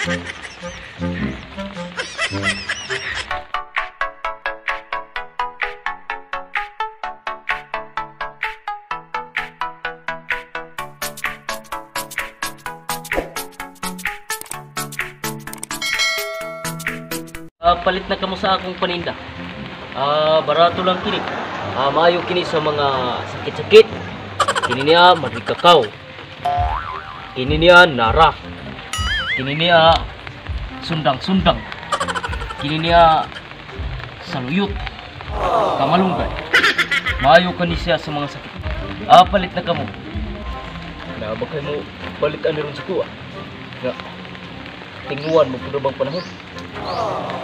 Palit na kamo sa akong paninda. Barato lang kini. Maayo kini sa mga sakit-sakit. Kini niya madrikakaw. Kini niya nara. Kini niya sundang-sundang. Kini niya saluyot. Kamalunggay. Maayo kani siya sa mga sakit. Palit na kamo. Na ba kayo mo palit ani ron sa kuha? Nga tinguan mo pud bang panahon.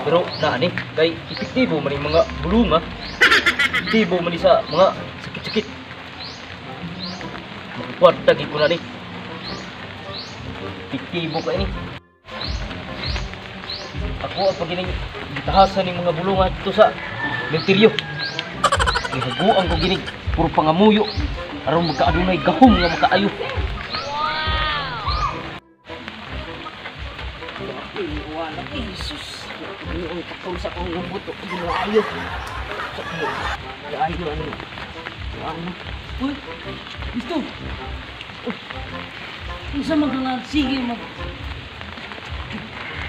Pero naani kay epektibo man yung mga bulunga. Epektibo man sa mga sakit-sakit. Makakwarta gid ko na ni. Epektibo ka ini. Ako ang pagining gitahasan ning mga bulunga dito sa menteryo. Gihaguan ko ginig puro pangamuyo aron magkaadunay gahom nga makaayo. Wala Jesus. Ang katol sa akong buto, ginaayo. Ayo ano. Ano? Uy, gusto. Unsa man ka nga sige mag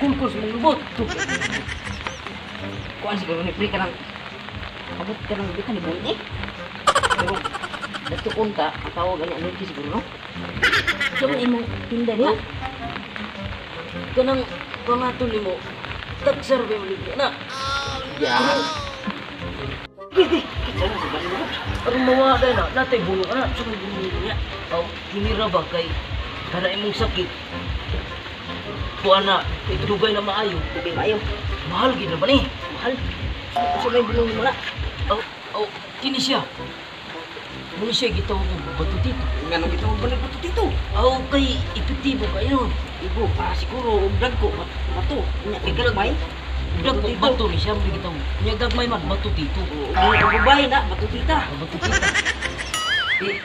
kulkol sa mong lubot. Kuan siguro ni pre kanang abot ka ng di ka ni bunti. Pero dato unta ang tawag ani ano siguro no. Sa man imong tinda niya. Kanang pangatol nimo tagsar ba yung libre na? Ya. Gigi, kita na sa balon. Aron mawa na natay bulong ana. Sa may bulong niya. Aw, kinira ba kay kana imong sakit? Kuan na, dugay na maayo. Dugay maayo. Mahal gid na ba ni? Mahal. Sa may bulong nimo na. Aw, aw, kini siya. Muna siya gitawag og batutito. Ngano gitawag ba ng batutito? Aw, kay epektibo kayo. Ibo, siguro og dagko bato. Nya kay gagmay. Dagko bato ni siya mo gitawag. Nya gagmay man batutito. Og babae na batutita. Batutita. Eh,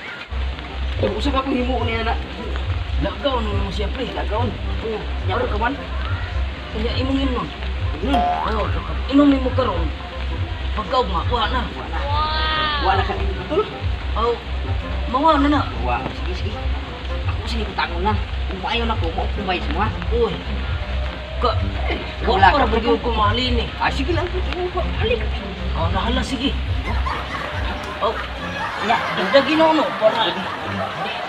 usa pa akong himuon niya na. Lagaw no mo siya pre. Lagaon. Oo, nya ka man. Nya imong inom. Inom. Oo, inom nimo karon. Pagkaugma, wa na. Wa na. Wa na ka batol. Aw, mawa na na. Wa, sige sige. Ako sige kutangon na. Kung maayo na ko, mo kumbay sa mga. Uy. Ka, wala ka pa ko mahalin eh. Ah, sige lang. Halik. Oh, nahala sige. Oh, nya, dagdagin no para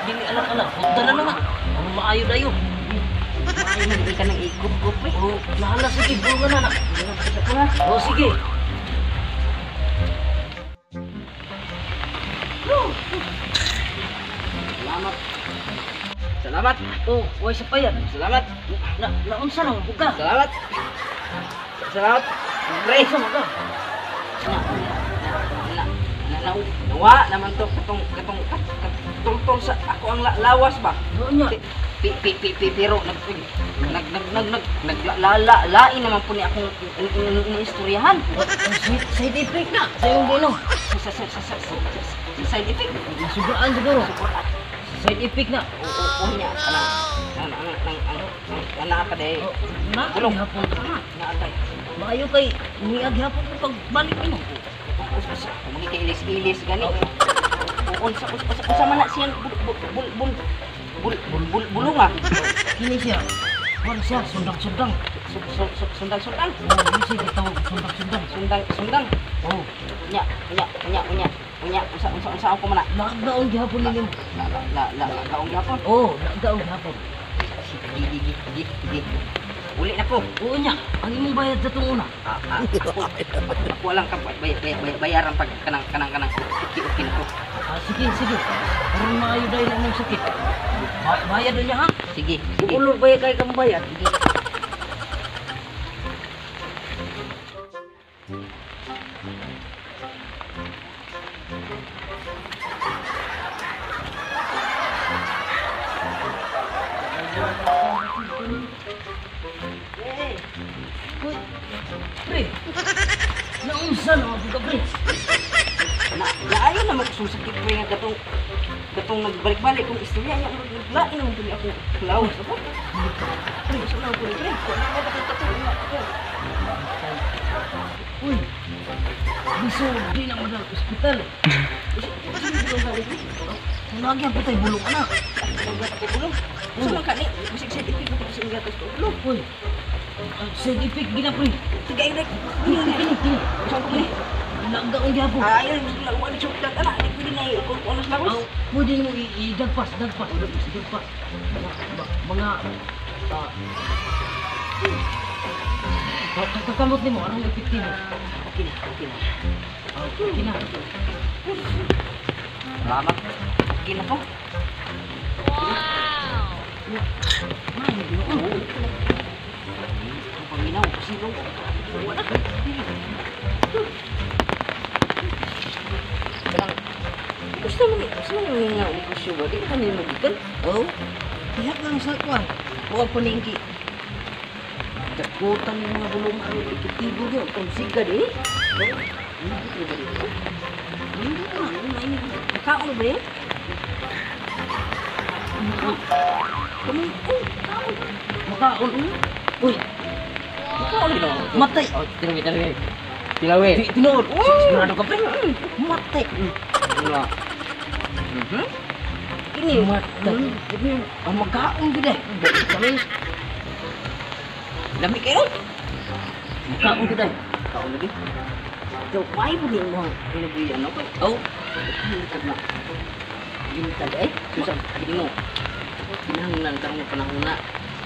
di ni anak-anak. Hugdan na nga. Ang maayo dayo. Maayo na di ka nang ikup-kup eh. Oh, nahala sige, bulungan na na. Oh, sige. Salamat. Salamat. Oh, way sa payat. Salamat. Na naunsa na mo ka? Salamat. Salamat. Pre, sa mga. Na na na nawa naman to katong katong katong sa ako ang lawas ba. Nya. Pi pi pi pi pero nag nag nag nag nag naglala lain naman po ni akong istoryahan. Side effect na sa iyong ginom. Sa side effect. Nasugaan siguro. Side effect na. Oo, niya. Ang ang ang ka day. Na hapon na. Naatay. Maayo kay niag hapon ko pagbalik nimo. Kung kay ilis-ilis gani. Unsa unsa man na siyang bul bul bul bul bulunga. Kini siya. Kuan siya sundang-sundang. Sundang-sundang. Oh, siya gitawag sundang-sundang. Sundang-sundang. Oh. Nya nya nya nya nya unsa unsa unsa ako man na. Nagdaong gihapon ninyo. La la la nagdaong gihapon. Oh, nagdaong gihapon. Sige sige sige sige. Uli na ko. Oo nya, ang imong bayad sa tong una. Ako lang ka bayaran pag kanang kanang kanang okay na ko. Sige sige. Aron maayo dahil ang imong sakit. Bayad niya ha? Sige sige. Ulor bayad kay kang bayad. Sige. Uy, pre, naunsa na ako ka, pre. Naayo na magsusakit pre nga katong katong nagbalik-balik kong istorya niya, naglain naman tuli ako lawas ako. Pre, sa mga pre, pre. Wala ba ka katulong ako? Uy. Biso di na madal ospital. Nagyan po tayo bulong anak. Bulong. Sa mga kani, bisig side effect ko sa ingatos ko. Bulong. Uy. Side effect gina pre. Sige, irek. Kini kini kini. Sa ko ni. Lagaon gyapon. Ay, mas wala shortcut ana, di pwede na ikon ko anas lawas. Pwede mo i-dagpas, dagpas, dagpas. Mga kakamot nimo anong epektibo? Okay na, okay na. Okay na. Salamat. Okay na ko. Wow! May Ginoo. Ang paminaw, sino? Wala. Gusto mo nga negosyo ba? Di ka nila magikan? Oh, Ihap lang sa kuwan. Huwag po ningki. Dakutan yung mga bulong ang epektibo yun. Kung siga din eh. Hindi ba dito? Hindi ko na. Nakaon ba yun? Kaon. Makaon. Uy, Makaon ginawa. matay. Oh, tinawi, tinawi. Tinawi. Tinuod. Sigurado ka, pre. Matay. Nga. Ini. Matay. Ini. Ang magkaon gid eh. Kami. Lami kayo. Makaon gid ay. Kaon lagi. Daw may po din mo. Inubuyan ako. Oh, Gintag na. Gintag eh. Susang, ginoo. Kinahanglan karong panahon na.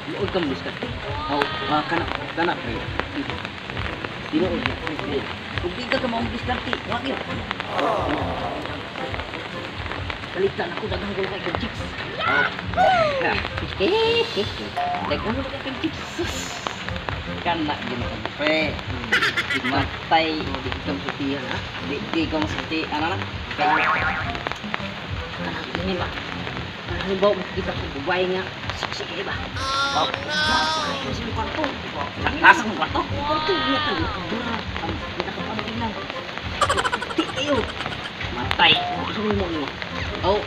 Luod ka mo diskarte. oh, kana kana pre. Tinuod na. Kung di ka maong diskarte, wa gyud. Kalitan ako daghang ko kay chicks. Daghang ko kay chicks. Kana gid pre. Matay. Di ka masultihan ha. Di ka masulti ana na. Kanang ini ba? Kanang halimbawa makikita ko babae nga sexy kayo ba? Oh, Kayo sa kwarto. nasa mong kwarto. Kwarto niya ka nakabra. Ang nakapamit lang. Ti kayo. Matay. Gusto mo mo. Oh,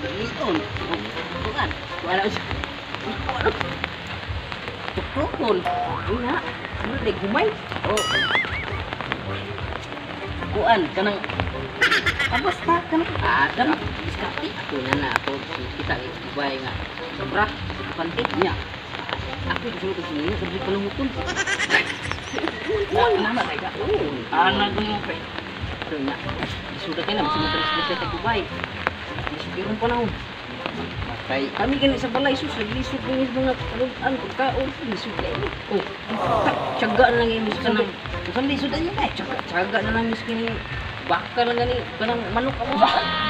Liton. Kuan. Wala siya. Wala. Tukrokon. Una. Ano di gumay? oh. Kuan kanang Ah, basta kanang kanang diskarte. Ako na na ako kita kay babae nga sobra panty Nya. Ako gusto ko sa inyo sabi ko lang huton. Na na kay ka. Oo. Ana ko mo pre. Pero nya. Isuda kay na mas matalis sa tagubay. Isukiron panahon. Matay. Kami gani sa balay sus naglisod ni mga kalugan pagkaon lisod kay ni. Oh, Tiyaga na lang yung miskin kanang usan lisod niya kay. Tiyaga, tiyaga na lang miskin baka lang gani kanang manok ako.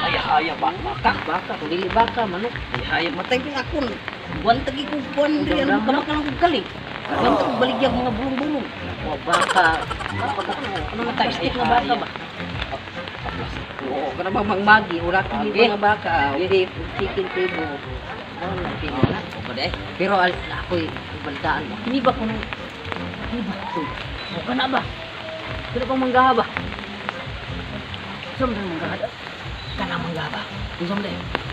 Ay haya ba baka. Baka kung dili baka manok. Ay haya Matay pa ako. Buwan tagi ko buwan diri ano kama ka lang kog kaling. Buwan tagi baligyag mga bulong-bulong. Oh, baka. Baka ano na Matay, plastic ay, nga baka haya. ba? Oo, kana bang mangmagi, ura kini Okay. mga baka, beef, chicken table. Ano na tingnan na. Oh, ba Pero ako'y balitaan ba? Kini ba kuno? Kini ba? Oh, kana ba? Kini pa manggaha ba? Sa man manggaha? Kana manggaha ba? Unsa man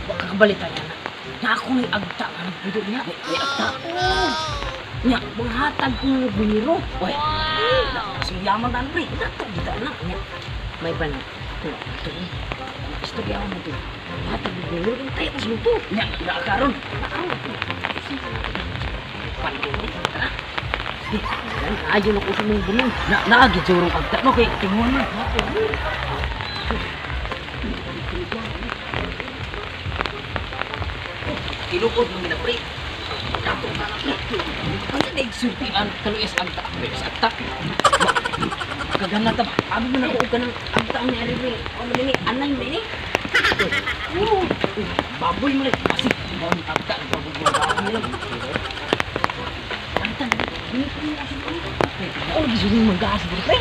Wa ka kabalita niya na. Na ako ni agta nga nagpuyo niya. May agta. Nya, manghatag ko ng biniro. Uy, Wow! Kasi yaman na pre, dato kita na. Nya, may ban. Ito, ito. Istorya mo to. Hatag ng biniro, tayo tas luto. nya na karon. Pandemic, tara. Ayon ako sa mong bulong. Na naagi jurong agta no kay tinguan man. Kilukod mo gina pre. Dato na na pre. Ano na igsultian kaluyas agta, kaluyas agta. Kagana ta ba? Abi mo na ko og kanang agta ang niari pre. Ano nini anay man ini. Oo. Baboy mo lang. Kasi mo ni agta baboy mo baboy lang. Antan. Dili ko mo sa Oh, gusto mo manggaas bro pre.